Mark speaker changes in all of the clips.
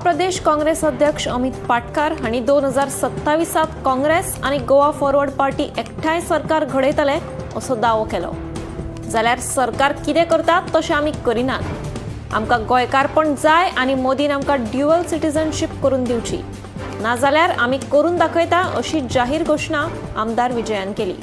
Speaker 1: प्रदेश काँग्रेस अध्यक्ष अमित पाटकार हांणी 2027 काँग्रेस आनी गोवा फॉरवर्ड पार्टी एकठांय सरकार घडयतले असो दावो केलो. जाल्यार सरकार कितें करता तशें आमी करिनात. आमकां गोंयकारपण जाय आनी मोदीन आमकां ड्युअल सिटीजनशीप करून दिवची, नाजाल्यार आमी करून दाखयता अशी जाहीर घोशणा आमदार विजयान केली.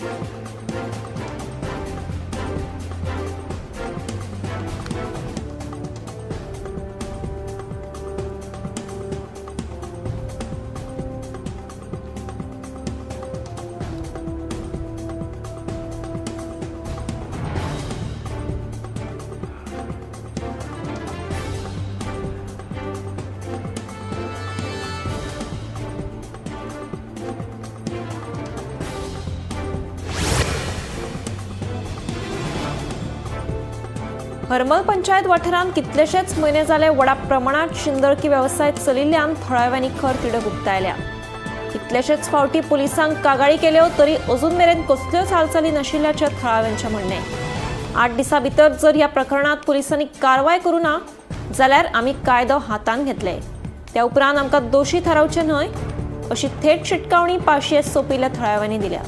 Speaker 1: हरमल पंचायत वाठारांत कितलेशेच म्हयने जाले व्हडा प्रमाणात शिंदळकी वेवसाय चलिल्ल्यान थळाव्यांनी खर तिडक उक्तायल्या. कितलेशेच फावटी पुलिसांक कागाळी केल्यो तरी अजून मेरेन कसल्योच हालचाली नाशिल्ल्याचें थळाव्यांचें म्हणणें. 8 दिसां भितर जर ह्या प्रकरणांत पुलिसांनी कारवाय करूं ना जाल्यार आमी कायदो हातांत घेतले, त्या उपरांत आमकां दोशी थारावचे न्हय अशी थेट शिटकावणी पाशियेस सोंपिल्ल्या थळाव्यांनी दिल्या.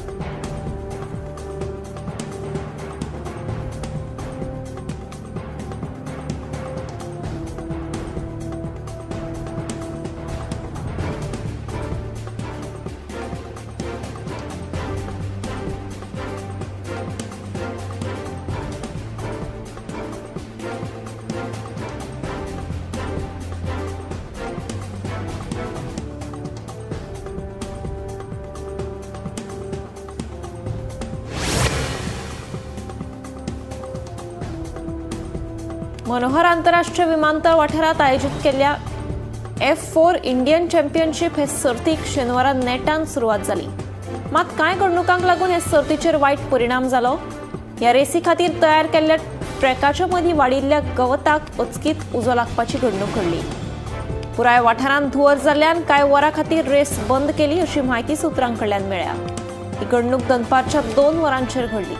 Speaker 1: मनोहर आंतरराष्ट्रीय विमानतळ वाठारात आयोजित केल्ल्या F4 Indian championship हे सर्तीक शेनवारा नेटान सुरवात जाली. मात कांय घडणुकांक लागून हे सर्तीचेर वायट परिणाम जालो. ह्या रेसी खातीर तयार केल्ल्या ट्रॅकाच्या मदीं वाडिल्ल्या गवताक अचकीत उजो लागपाची घडणूक घडली. पुराय वाठारांत धुंवर जाल्ल्यान कांय वरां खातीर रेस बंद केली अशी म्हायती सुत्रां कडल्यान मेळ्ळ्या. ही घडणूक दनपारच्या 2 वरांचेर घडली.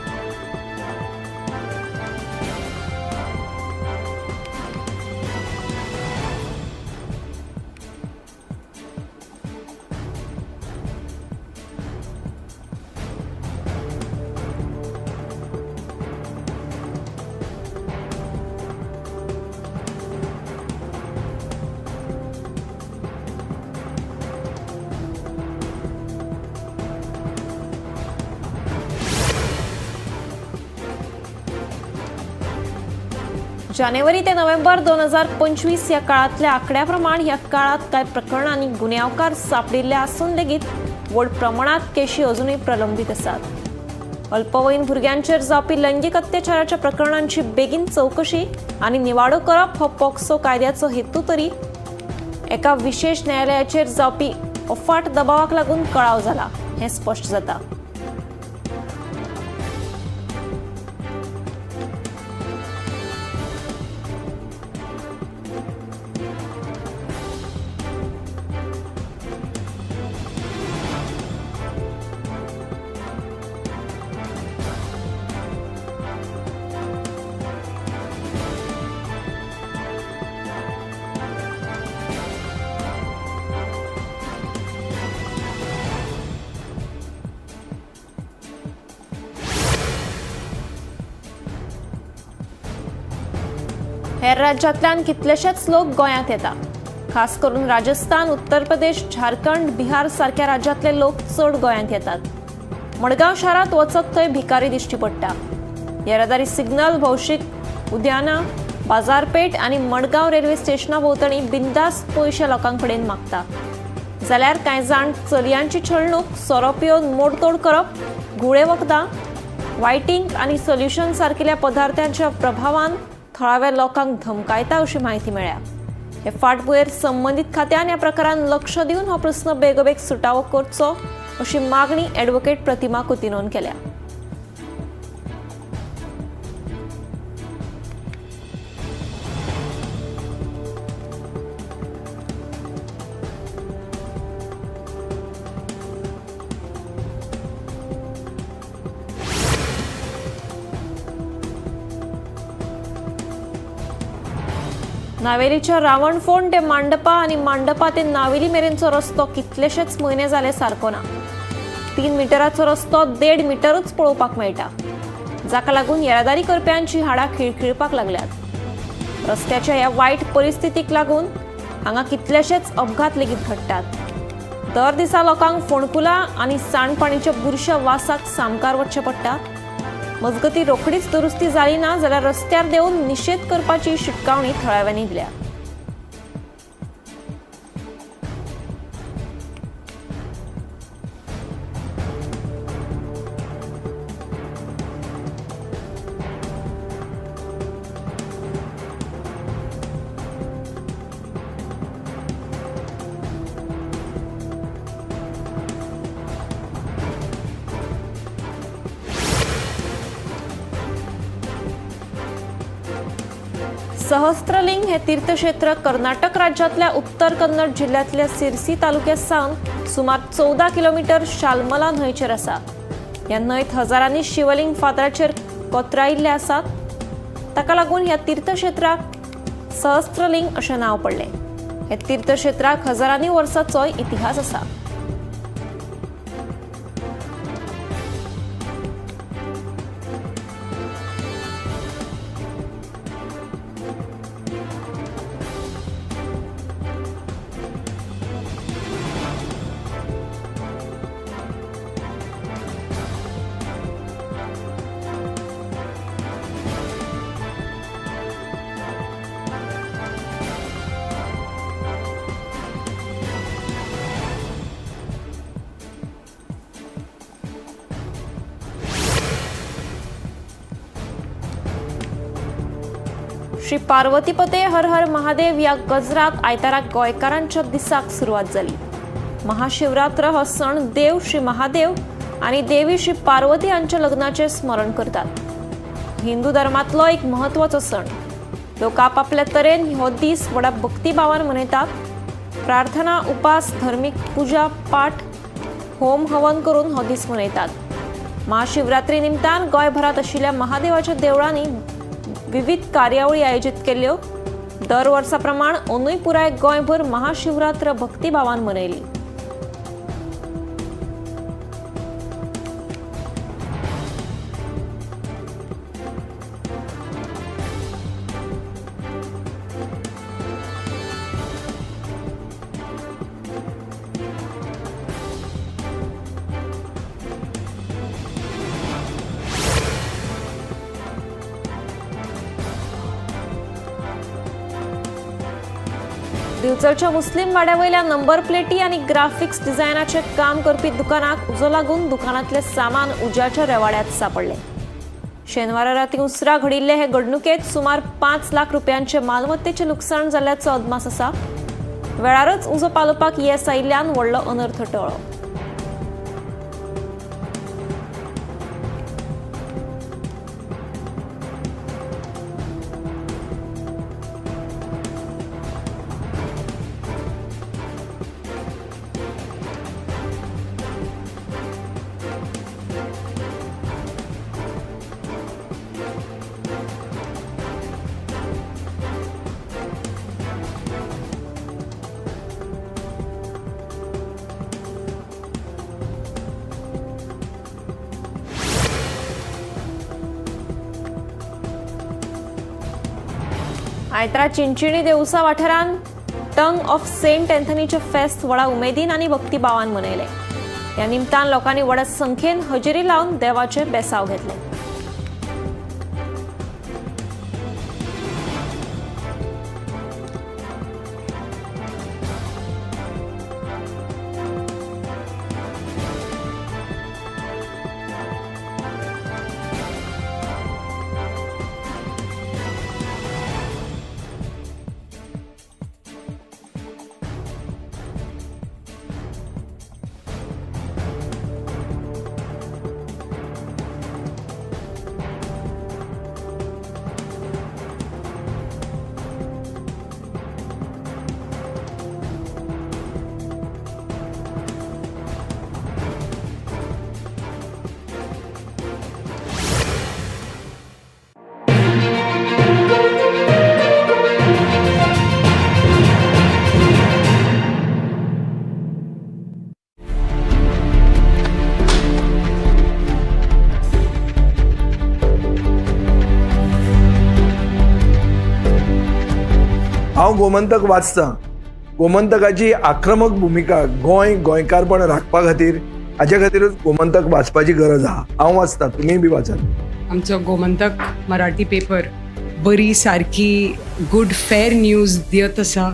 Speaker 1: जानेवारी ते नोव्हेंबर 2025 ह्या काळांतल्या आंकड्या प्रमाण ह्या काळांत कांय प्रकरणांनी गुन्यांवकार सापडिल्ले आसून लेगीत व्हड प्रमाणांत केशी अजुनूय प्रलंबीत आसात. अल्पवयीन भुरग्यांचेर जावपी लैंगीक अत्याचाराच्या प्रकरणांची बेगीन चवकशी आनी निवाडो करप हो पॉक्सो कायद्याचो हेतू तरी एका विशेश न्यायालयाचेर जावपी अफाट दबावाक लागून कळाव जाला हें स्पश्ट जाता. हेर राज्यांतल्यान कितलेशेच लोक गोंयांत येता. खास करून राजस्थान, उत्तर प्रदेश, झारखंड, बिहार सारक्या राज्यांतले लोक चड गोंयांत येतात. मडगांव शारांत वचत थंय भिकारी दिश्टी पडटा. येरादारी सिग्नल, भौशीक उद्यानां, बाजारपेठ आनी मडगांव रेल्वे स्टेशना भोंवतणी बिंदास पयशे लोकां कडेन मागता. जाल्यार कांय जाण चलयांची छळणूक, सोरो पिवन मोडतोड करप, घुंवळे वखदां, वायटींग आनी सोल्युशन सारकिल्या पदार्थांच्या प्रभावान थळाव्या लोकांक धमकायता अशी म्हायती मेळ्ळ्या. हे फाटभुंयेर संबंदीत खात्यान ह्या प्रकारान लक्ष दिवन हो प्रस्न बेगोबेग सुटावो करचो अशी मागणी ॲडव्होकेट प्रतिमा कुतिनोन केल्या. नावेलीच्या रावणफोंड ते मांडपा आनी मांडपा ते नावेली मेरेनचो रस्तो कितलेशेच म्हयने जाले सारको ना. 3 मिटराचो रस्तो 1.5 मिटरूच पळोवपाक मेळटा, जाका लागून येरादारी करप्यांची हाडां खिळखिळपाक लागल्यात. रस्त्याच्या ह्या वायट परिस्थितीक लागून हांगा कितलेशेच अपघात लेगीत घडटात. दर दिसा लोकांक फोंडकुलां आनी सांडपाणीच्या बुरश्या वासाक सामकार वचचें पडटा. मजगती रोखडीच दुरुस्ती जाली ना जाल्यार रस्त्यार देंवून निशेध करपाची शिटकावणी थळाव्यांनी दिल्या. सहस्त्रलिंग हे तीर्थक्षेत्र कर्नाटक राज्यातल्या उत्तर कन्नड जिल्ह्यातल्या सिरसी तालुक्यात सावन सुमार 14 किलोमीटर शालमला न्हंयचेर आसा. ह्या न्हंयत हजारांनी शिवलिंग फातराचेर कोतरायिल्ले आसात. ताका लागून ह्या तीर्थक्षेत्राक सहस्त्रलिंग अशें नांव पडलें. हे तीर्थक्षेत्राक हजारांनी वर्सांचोय इतिहास आसा. श्री पार्वतीपते हर हर महादेव या गजरात आयताराक गोंयकारांच्या दिसाक सुरवात जाली. महाशिवरात्र हो सण देव श्री महादेव आनी देवी श्री पार्वती हांच्या लग्नाचें स्मरण करतात. हिंदू धर्मांतलो एक म्हत्वाचो सण. लोक आपापल्या तरेन हो दीस व्हडा भक्तिभावान मनयतात. प्रार्थना, उपास, धर्मीक पुजा पाठ, होम हवन करून हो दीस मनयतात. महाशिवरात्री निमतान गोंयभरांत आशिल्ल्या महादेवाच्या देवळांनी विविध कार्यावळी आयोजीत केल्ल्यो. दर वर्सा प्रमाण अंदूय पुराय गोंयभर महाशिवरात्र भक्तिभावान मनयली. दिवचलच्या मुस्लीम वाड्यावयल्या नंबर प्लेटी आनी ग्राफिक्स डिझायनाचे काम करपी दुकानाक उजो लागून दुकानांतले सामान उज्याच्या रेवाड्यात सापडले. शेनवारा राती उसरा घडिल्ले हे घडणुकेत सुमार 5 लाख रुपयांचे मालमत्तेचे लुकसाण जाल्ल्याचो अदमास आसा. वेळारच उजो पालोवपाक येस आयिल्ल्यान व्हडलो अनर्थ टळ्ळो. आयतारा चिंचिणी देवसा वाठारांत टंग ऑफ सेंट अँथनीचे फेस्त व्हडा उमेदीन आनी भक्तिभावान मनयले. ह्या निमतान लोकांनी व्हडा संख्येन हजेरी लावन देवाचे बेसाव घेतले.
Speaker 2: हांव गोमंतक वाचतां. गोमंतकाची आक्रमक भुमिका गोंय गोंयकारपण राखपा खातीर, हाजे खातीरूच गोमंतक वाचपाची गरज आहा. हांव वाचतां, तुमीय बी वाचात.
Speaker 3: आमचो गोमंतक मराठी पेपर बरी सारकी गुड फेर न्यूज दियत आसा,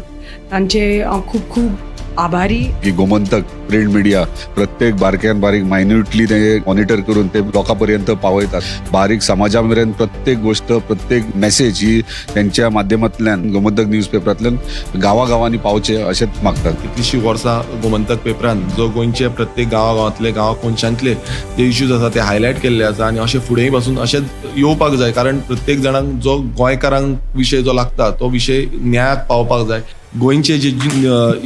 Speaker 3: तांचे हांव खूब खूब आभारी.
Speaker 4: की गोमंतक प्रिंट मिडिया प्रत्येक बारक्यान बारीक मायन्युटली ते मॉनिटर करून ते लोकां पर्यंत पावयतात. बारीक समाजा मेरेन प्रत्येक गोष्ट, प्रत्येक मेसेज ही त्यांच्या माध्यमांतल्यान गोमंतक न्यूज पेपरांतल्यान गांवागांवांनी पावचे अशेंच मागतात.
Speaker 5: कितलीशीं वर्सां गोमंतक पेपरान जो गोंयचे प्रत्येक गांवागांवांतले, गांवा कोनशांतले जे इश्यूज आसा ते हायलायट केल्ले आसा आनी अशें फुडेंय पासून अशेंच येवपाक जाय, कारण प्रत्येक जाणांक जो गोंयकारांक विशय जो लागता तो विशय न्यायाक पावपाक जाय. गोंयचे जे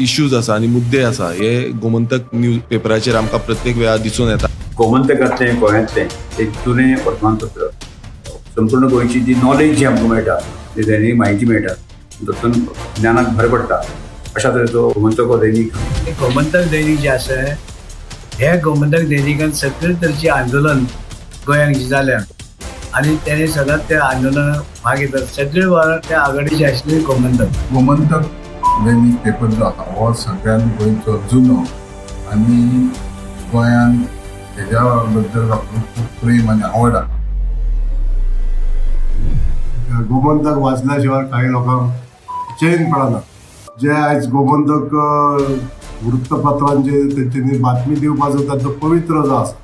Speaker 5: इश्यूज आसा आनी मुद्दे आसा हे गोमंतक न्यूज पेपराचेर आमकां प्रत्येक वेळार दिसून येता.
Speaker 6: गोमंतकांतलें गोंयांतलें एक जुनें वर्तमानपत्र, संपूर्ण गोंयची जी नॉलेज जी आमकां मेळटा, जी दैनीक म्हायती मेळटा, तातूंत ज्ञानाक भर पडटा. अशा तरेचो गोमंतक हो दैनीक.
Speaker 7: गोमंतक दैनीक जें आसा, हे गोमंतक दैनिकान सगळे तरेचें आंदोलन गोंयांत जें जाल्या आनी तेणे सदांच त्या आंदोलनाक भाग घेतात. सगळे वेळार त्या आघाडीचे आशिल्ले गोमंतक.
Speaker 8: गोमंतक दैनीक पेपर जो आसा हो सगळ्यान गोंयचो जुनो आनी गोंयान हेज्या बद्दल लोकांक खूब प्रेम आनी आवड आसा.
Speaker 9: गोमंतक वाचल्या शिवाय काही लोकांक चैन पडना. जे आयज गोमंतक वृत्तपत्रांचे तेंच्यांनी बातमी दिवपाचो तांचो पवित्र जो आसा,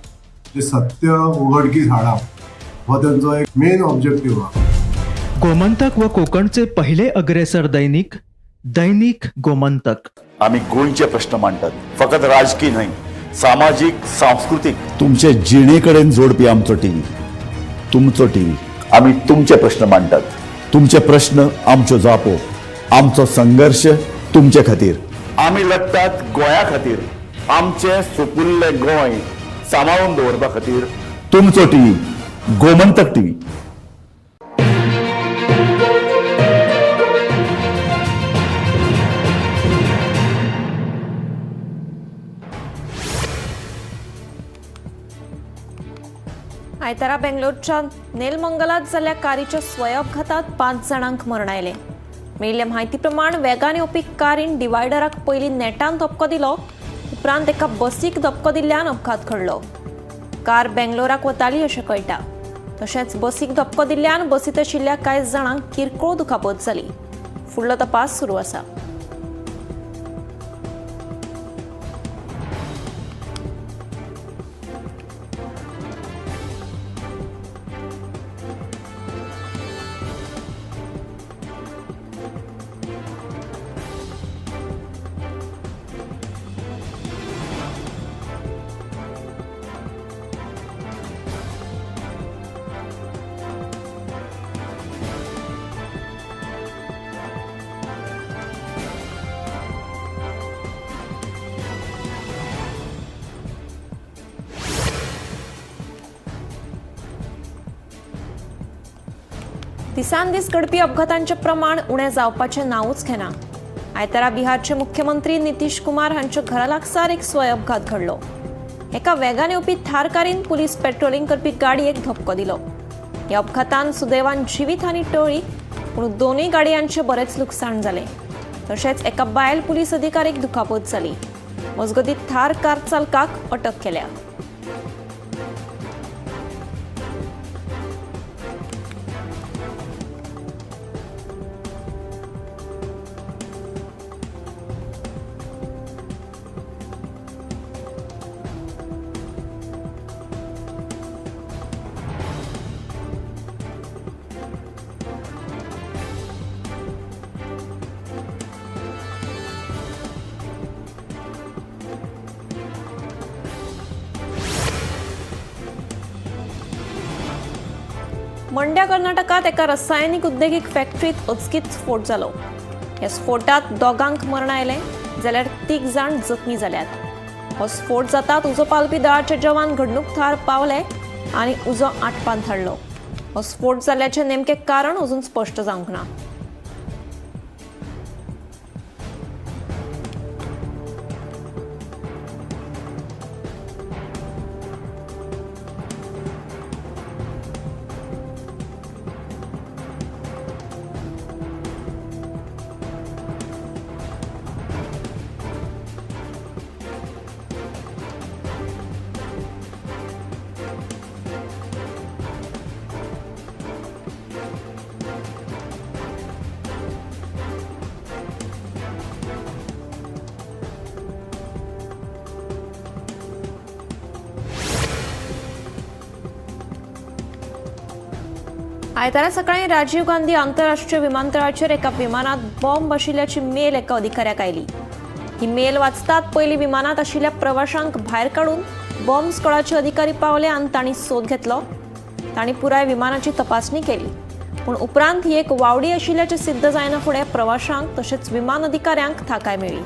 Speaker 9: जे सत्य उघडकीस हाडप हो तेंचो एक मेन ऑब्जेक्टीव आहा.
Speaker 10: गोमंतक व कोकणचे पहिले अग्रेसर दैनिक, दैनिक गोमंतक.
Speaker 11: आमी गोंयचे प्रश्न मांडटात, फकत राजकी न्हय, सामाजीक, सांस्कृतीक, तुमचे जिणे कडेन जोडपी आमचो टीव्ही, तुमचो टीव्ही. आमी तुमचे प्रश्न मांडटात, तुमचे प्रश्न आमच्यो जापो, आमचो संघर्श तुमचे खातीर. आमी लढटात गोंया खातीर, आमचें सुपुल्लें गोंय सांबाळून दवरपा खातीर. तुमचो टीव्ही, गोमंतक टीव्ही.
Speaker 1: आयतारा बेंगलोरच्या नेलमंगलात जाल्ल्या कारीच्या स्वयंअपघातात 5 जाणांक मरण आयलें. मेळिल्ले म्हायती प्रमाण वेगान येवपी कारीन डिवायडराक पयलीं नेटान धपको दिलो, उपरांत एका बसीक धपको दिल्ल्यान अपघात घडलो. कार बेंगलोराक वताली अशें कळटा. तशेंच बसीक धपको दिल्ल्यान बसींत आशिल्ल्या कांय जाणांक किरकोळ दुखापत जाली. फुडलो तपास सुरू आसा. दिसान दीस घडपी अपघातांचें प्रमाण उणें जावपाचें नांवूच घेना. आयतारा बिहारचे मुख्यमंत्री नितीश कुमार हांच्या घरा लागसार एक स्वयंअपघात घडलो. एका वेगान येवपी थार कारीन पुलीस पेट्रोलिंग करपी गाडयेक धपको दिलो. ह्या अपघातान सुदैवान जिवीत हानी टळ्ळी, पूण दोनूय गाडयांचें बरेंच लुकसाण जालें. तशेंच एका बायल पुलीस अधिकारीक दुखापत जाली. मजगतीं थार कार चालकाक अटक केल्या. मंड्या कर्नाटकात एका रसायनीक उद्देगीक फॅक्टरीत अचकीत स्फोट जालो. ह्या स्फोटात दोगांक मरण आयलें जाल्यार 3 जाण जखमी जाल्यात. हो स्फोट जातात उजो पालपी दळाचे जवान घडणूक थळार पावले आनी उजो आटपांत हाडलो. हो स्फोट जाल्ल्याचें नेमकें कारण अजून स्पश्ट जावंक ना. आयतारा सकाळी राजीव गांधी आंतरराष्ट्रीय विमानतळाचेर एका विमानात बॉम्ब आशिल्ल्याची मेल एका अधिकाऱ्याक आयली. ही मेल वाचतात पयलीं विमानात आशिल्ल्या प्रवाशांक भायर काडून बॉम्ब स्क्वॉडाचे अधिकारी पावले आनी तांणी सोद घेतलो. तांणी पुराय विमानाची तपासणी केली, पूण उपरांत ही एक वावडी आशिल्ल्याचें सिद्ध जायना फुडें प्रवाशांक तशेंच विमान अधिकाऱ्यांक थाकाय मेळ्ळी.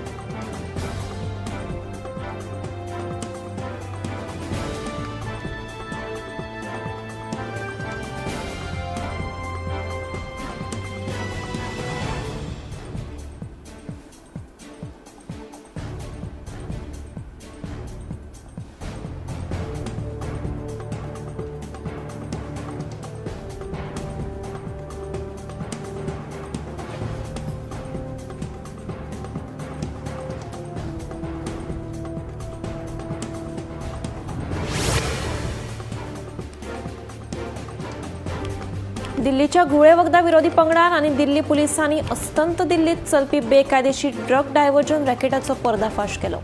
Speaker 1: दिल्लीच्या घुंवळे वखदां विरोधी पंगडान आनी दिल्ली पुलिसांनी अस्तंत दिल्लीत चलपी बेकायदेशीर ड्रग डायव्हर्जन रॅकेटाचो पर्दाफाश केलो.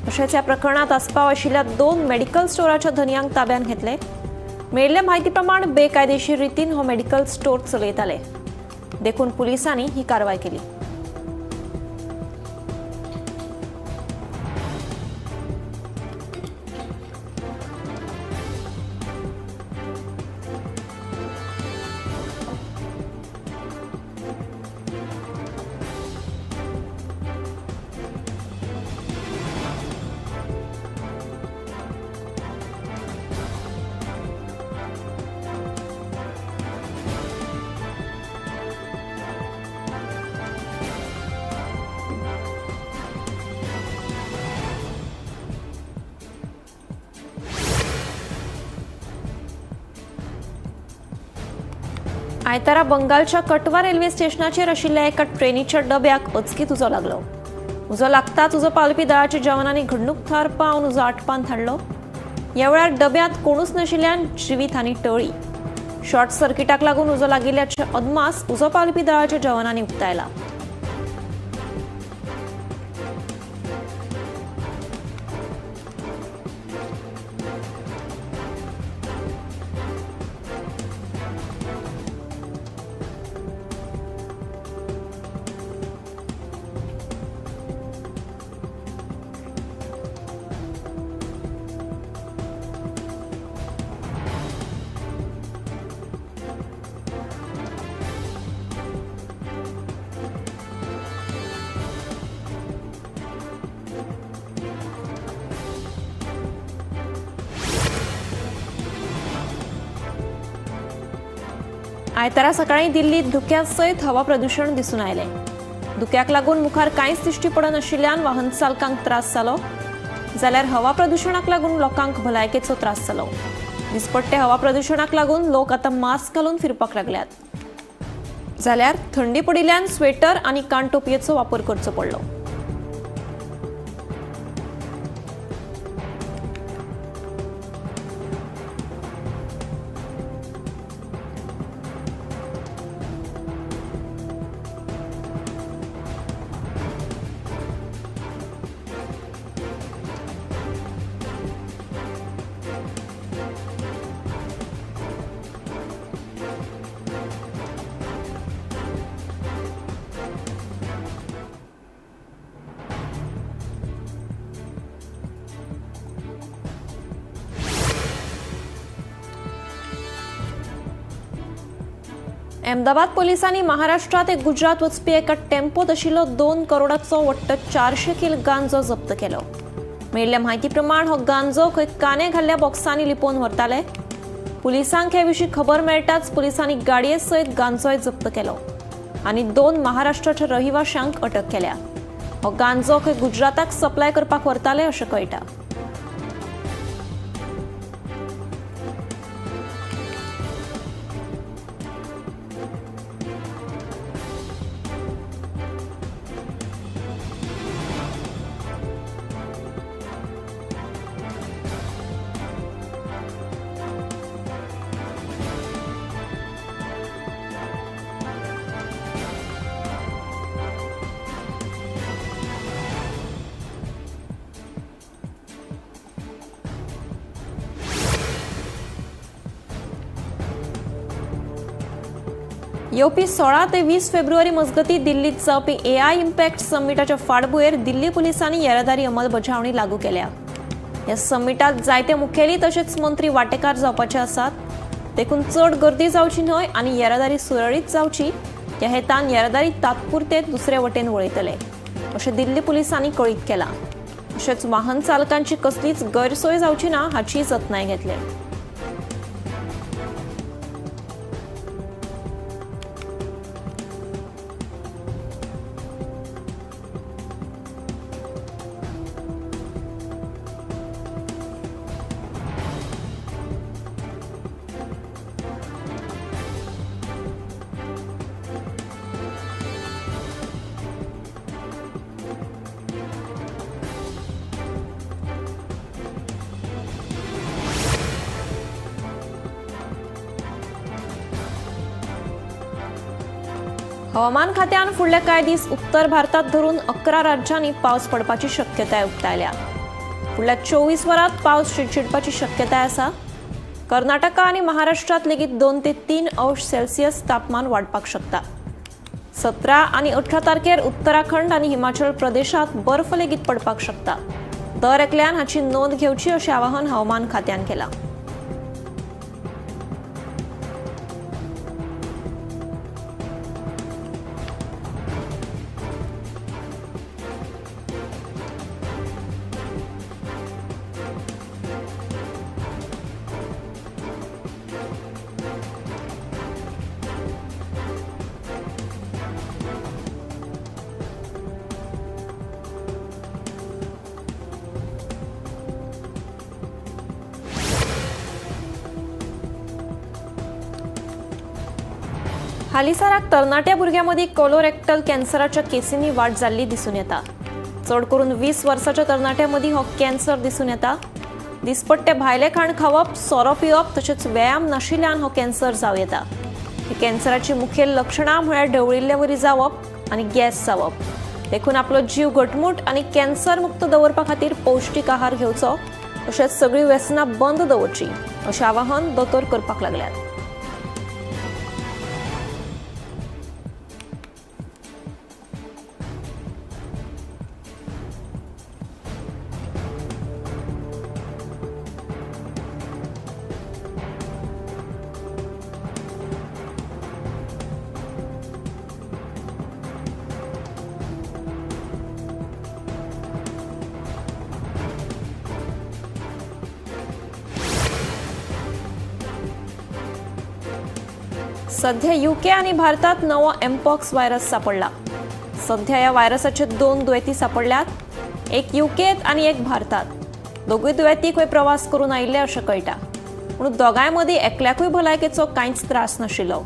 Speaker 1: तशेंच ह्या प्रकरणात आस्पाव आशिल्ल्या 2 मेडिकल स्टोराच्या धनयांक ताब्यांत घेतले. मेळिल्ले म्हायती प्रमाण बेकायदेशीर रितीन हो मेडिकल स्टोर चलयताले, देखून पुलिसांनी ही कारवाय केली. आयतारा बंगालच्या कटवा रेल्वे स्टेशनाचेर आशिल्ल्या एका ट्रेनीच्या डब्याक अचकीत उजो लागलो. उजो लागताच उजो पालोवपी दळाच्या जवानांनी घडणूक थळार पावन उजो आटपान धाडलो. ह्या वेळार डब्यांत कोणूच नाशिल्ल्यान जिवीत हानी टळ्ळी. शॉर्ट सर्किटाक लागून उजो लागिल्ल्याचे अदमास उजो पालोवपी दळाच्या जवानांनी उक्तायला. आयतारा सकाळी दिल्लीत धुक्या सयत हवा प्रदूशण दिसून आयलें. धुक्याक लागून मुखार कांयच दिश्टी पडनाशिल्ल्यान वाहन चालकांक त्रास जालो, जाल्यार हवा प्रदूशणाक लागून लोकांक भलायकेचो त्रास जालो. दिसपट्टे हवा प्रदूशणाक लागून लोक आतां मास्क घालून फिरपाक लागल्यात, जाल्यार थंडी पडिल्ल्यान स्वेटर आनी कानटोपयेचो वापर करचो पडलो. अहमदाबाद पोलिसांनी महाराष्ट्रात एक गुजरात वचपी एका टेम्पोत आशिल्लो 2 करोडाचो वट्ट 400 किल गांजो जप्त केलो. मेळिल्ल्या म्हायती प्रमाण हो गांजो खंय काने घाल्ल्या बॉक्सांनी लिपोवन व्हरताले. पुलिसांक हे विशीं खबर मेळटाच पुलिसांनी गाडये सयत गांजोय जप्त केलो आनी 2 महाराष्ट्राच्या रहिवाशांक अटक केल्या. हो गांजो खंय गुजराताक सप्लाय करपाक व्हरताले अशें कळटा. येवपी 16 ते 20 फेब्रुवारी मजगतीं दिल्लीत जावपी एआय इम्पॅक्ट समिटाच्या फाटभुंयेर दिल्ली पुलिसांनी येरादारी अंमलबजावणी लागू केल्या. ह्या समिटात जायते मुखेली तशेंच मंत्री वांटेकार जावपाचे आसात. देखून चड गर्दी जावची न्हय आनी येरादारी सुरळीत जावची ह्या हेतान येरादारी तात्पुरते दुसरे वटेन वळयतले अशें दिल्ली पुलिसांनी कळीत केलां. तशेंच वाहन चालकांची कसलीच गैरसोय जावची ना हाची जतनाय घेतले. हवामान खात्यान फुडले कांय दीस उत्तर भारतात धरून 11 राज्यांनी पावस पडपाची शक्यताय उक्तायल्या. फुडल्या 24 वरांत पावस शिडशिडपाची शक्यताय आसा. कर्नाटका आनी महाराष्ट्रांत लेगीत 2 ते 3 अंश सेल्सियस तापमान वाडपाक शकता. 17 आनी 18 तारखेर उत्तराखंड आनी हिमाचल प्रदेशांत बर्फ लेगीत पडपाक शकता. दर एकल्यान हाची नोंद घेवची अशें आवाहन हवामान खात्यान केलां. हालींसराक तरणाट्या भुरग्यां मदीं कोलोरेक्टल कॅन्सराच्या केसींनी वाड जाल्ली दिसून येता. चड करून 20 वर्साच्या तरणाट्यां मदीं हो कॅन्सर दिसून येता. दिसपट्टे भायलें खाण खावप, सोरो पिवप तशेंच व्यायाम नाशिल्ल्यान हो कॅन्सर जावं येता. ही कॅन्सराची मुखेल लक्षणां म्हळ्यार ढवळिल्ले वरी जावप आनी गॅस जावप. देखून आपलो जीव घटमूट आनी कॅन्सर मुक्त दवरपा खातीर पौश्टीक आहार घेवचो तशेंच सगळीं व्यसनां बंद दवरचीं अशें आवाहन दोतोर करपाक लागल्यात. सध्या युके आणि भारतात नवो एमपॉक्स व्हायरस सापडला. सध्या या व्हायरसाचे 2 दुयेंती सापडल्यात, एक युकेत आणि एक भारतात. दोगूय दुयेंती खंय प्रवास करून आयिल्ले अशें कळटा, पूण दोगांय मदीं एकल्याकूय भलायकेचो कांयच त्रास नाशिल्लो.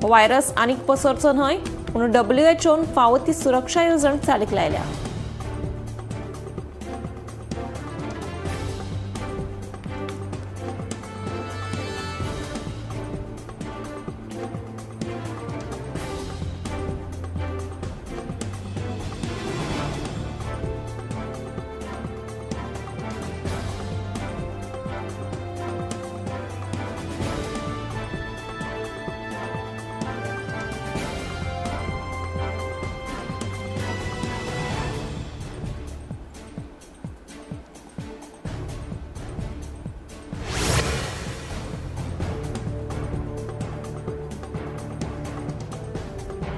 Speaker 1: हो व्हायरस आनीक पसरचो न्हय म्हणून डब्ल्यूएचओन फावो ती सुरक्षा येवजण चालीक लायल्या.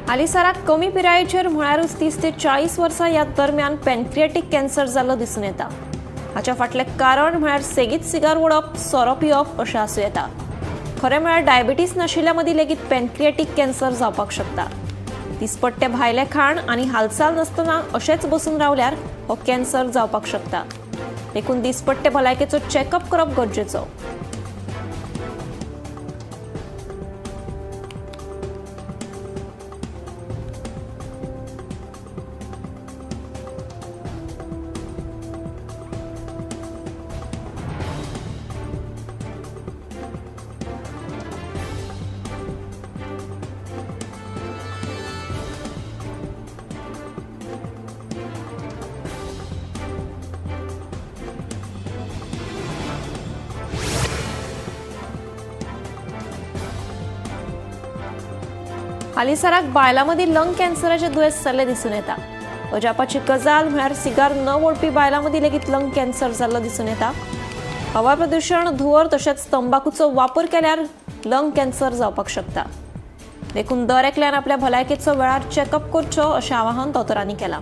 Speaker 1: हालींसराक कमी पिरायेचेर म्हळ्यारूच 30 ते 40 वर्सां ह्या दरम्यान पॅनक्रिएटीक कॅन्सर जाल्लो दिसून येता. हाच्या फाटलें कारण म्हळ्यार सेगीत सिगार ओडप, सोरो पिवप अशें आसूं येता. खरें म्हळ्यार डायबिटीस नाशिल्ल्या मदीं लेगीत पॅनक्रिएटीक कॅन्सर जावपाक शकता. दिसपट्टे भायलें खाण आनी हालचाल नासतना अशेंच बसून रावल्यार हो कॅन्सर जावपाक शकता. देखून दिसपट्टे भलायकेचो चॅकअप करप गरजेचो. हालींसराक बायलां मदीं लंग कॅन्सराचें दुयेंस जाल्लें दिसून येता. अजापाची गजाल म्हळ्यार सिगार न ओडपी बायलां मदीं लेगीत लंग कॅन्सर जाल्लो दिसून येता. हवा प्रदुशण, धुंवर तशेंच तंबाखूचो वापर केल्यार लंग कॅन्सर जावपाक शकता. देखून दर एकल्यान आपल्या भलायकेचो वेळार चॅकअप करचो अशें आवाहन दोतोरांनी केलां.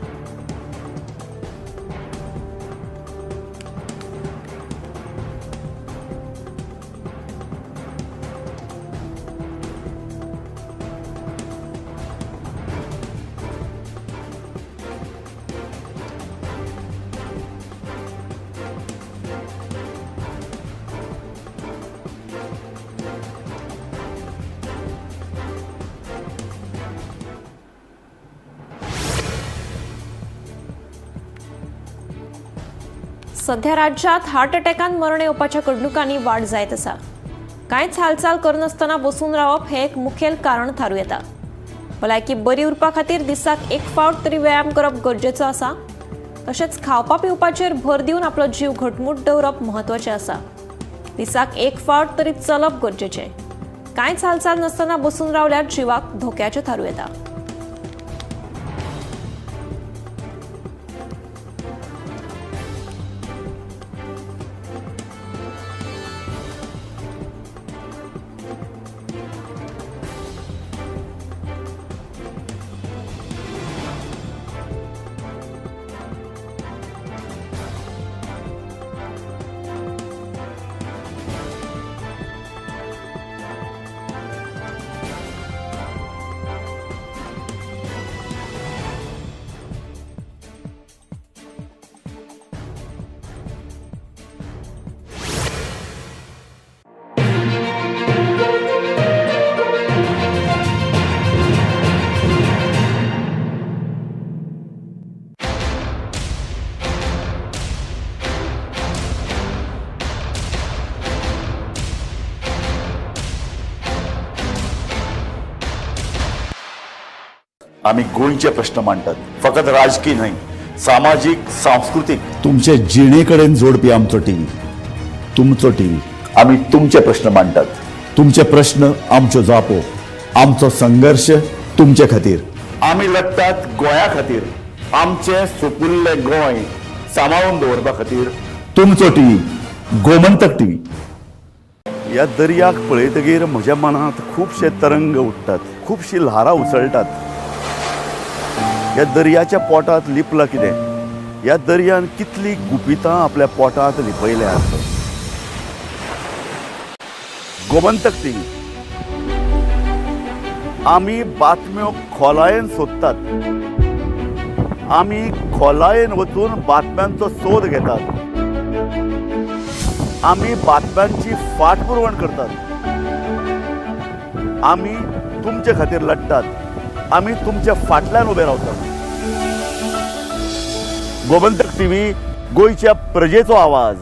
Speaker 1: सध्या राज्यात हार्ट अटॅकान मरण येवपाच्या घडणुकांनी वाड जायत आसा. कांयच हालचाल करनासतना बसून रावप हें एक मुखेल कारण थारूं येता. भलायकी बरी उरपा खातीर दिसाक एक फावट तरी व्यायाम करप गरजेचो आसा. तशेंच खावपा पिवपाचेर भर दिवन आपलो जीव घटमूट दवरप म्हत्वाचें आसा. दिसाक एक फावट तरी चलप गरजेचें. कांयच हालचाल नासतना बसून रावल्यार जिवाक धोक्याचें थारूं येता.
Speaker 11: आमी गोंयचे प्रश्न मांडटात, फकत राजकी न्हय, सामाजीक, सांस्कृतीक, तुमचे जिणे कडेन जोडपी आमचो टीव्ही, तुमचो टीव्ही. आमी तुमचे प्रश्न मांडटात, तुमचे प्रश्न आमच्यो जापो, आमचो संघर्श तुमचे खातीर. आमी लडटात गोंया खातीर, आमचें सुपुल्लें गोंय सांबाळून दवरपा खातीर. तुमचो टीव्ही, गोमंतक टीव्ही. ह्या दर्याक पळयतगीर म्हज्या मनांत खुबशे तरंग उठ्ठात, खुबशीं ल्हारां उसळटात. ह्या दर्याच्या पोटांत लिपलां कितें? ह्या दर्यान कितलीं गुपितां आपल्या पोटांत लिपयल्यांत? गोमंतक टीव्ही, आमी बातम्यो खोलायेन सोदतात, आमी खोलायेन वचून बातम्यांचो सोद घेतात, आमी बातम्यांची फाटपुरवण करतात, आमी तुमचे खातीर लडटात, आमी तुमच्या फाटल्यान उबे रावतात. गोमंतक टीव्ही, गोंयच्या प्रजेचो आवाज.